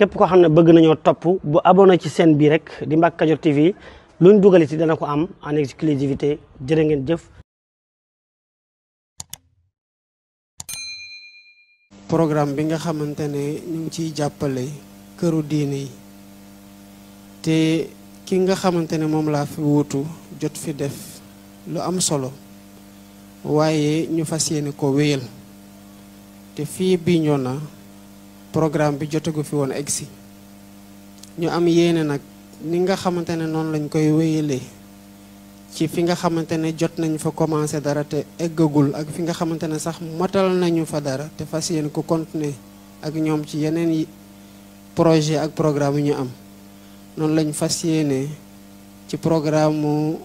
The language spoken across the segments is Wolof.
képp koo xam ne bëgg nañoo topp bu abonné ci chaîne bi rek di Mbacke Kadior TV luñ dugal ci dana ko am en exclusivité jërë ngeen jëf. programme bi nga xamante ne ñu ngi ciy jàppale këru diine yi te ki nga xamante ne moom laa fi wuutu jot fi def lu am solo waaye ñu fas yéene ko wéyal te fii Bignona programme bi jotagu fi woon egsi ñu am yéene nag ni nga xamante ne noonu lañ koy wéyalee ci fi nga xamante ne jot nañ fa commencé dara te eggagul ak fi nga xamante ne sax matal nañu fa dara te fas yéene ko continuer ak ñoom ci yeneen yi projet ak programme yu ñu am noonu lañ fas yéene ci programme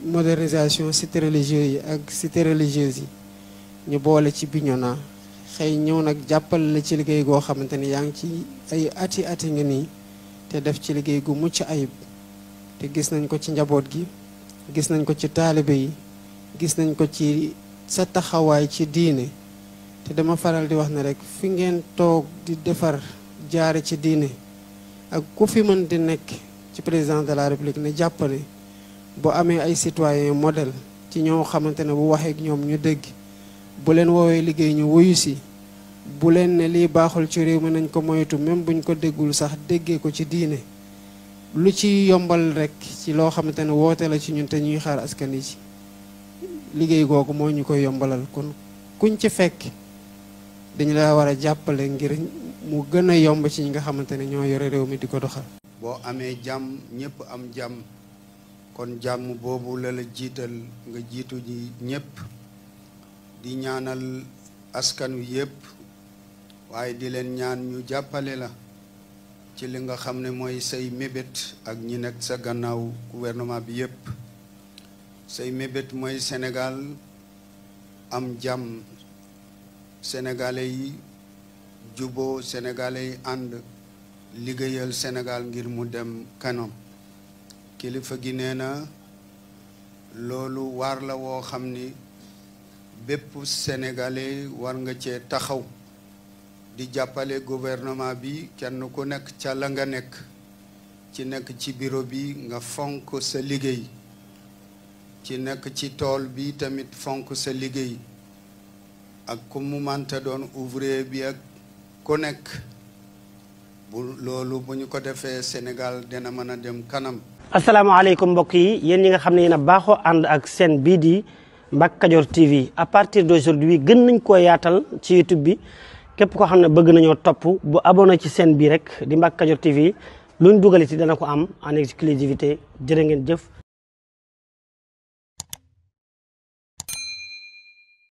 modernisation cité religieuse yi ak cité religieuse yi ñu boole ci Bignona xëy ñëw nag jàppale la ci liggéey goo xamante ni yaa ngi ci ay ati nga nii te def ci liggéey gu mucc ayib te gis nañ ko ci njaboot gi gis nañ ko ci taalibe yi gis nañ ko ci sa taxawaay ci diine te dama faral di wax ne rek fi ngeen toog di defar jaare ci diine ak ku fi mën di nekk ci président de la république ne jàpp ne bu amee ay citoyen modèle ci ñoo xamante ne bu waxee ak ñoom ñu dégg bu leen woowee liggéey ñu wuyu si bu leen ne lii baaxul ci réew mi nañ ko moytu même buñ ko déggul sax déggee ko ci diine lu ci yombal rek ci loo xamante ne woote la ci ñun te ñuy xaar askan yi ci liggéey googu moo ñu koy yombalal kon kuñ ci fekk dañu la war a jàppale ngir mu gën a yomb ci ñi nga xamante ne ñoo yore réew mi di ko doxal. boo amee jàmm ñëpp am jàmm kon jàmm boobu la jiital nga jiitu ji ñëpp di ñaanal askan wi yëpp waaye di leen ñaan ñu jàppale la ci li nga xam ne mooy say mébét ak ñi nekk sa gannaaw gouvernement bi yëpp say mébét mooy Sénégal am jàmm sénégalais yi juboo sénégalais yi ànd liggéeyal Sénégal ngir mu dem kanam kilifa gi nee na loolu waar la woo xam ni bépp sénégalais war nga cee taxaw di jàppale gouvernement bi kenn ku nekk ca la nga nekk ci bureau bi nga fonk sa liggéey ci nekk ci tool bi tamit fonk sa liggéey ak ku mu manta doon ouvrier bi ak ku nekk loolu bu ñu ko defee Sénégal dina mën a dem kanam. asalaamaaleykum mbokk yi yéen ñi nga xam ne yéen a baaxoo ànd ak seen bii di Mbacke Kadior TV à partir d'aujourd'hui gën nañ koo yaatal ci YouTube bi képp koo xam ne bëgg nañoo topp bu abonné ci chaîne bi rek di Mbacke Kadior TV luñ dugal ci dana ko am en exclusivité jërë ngeen jëf.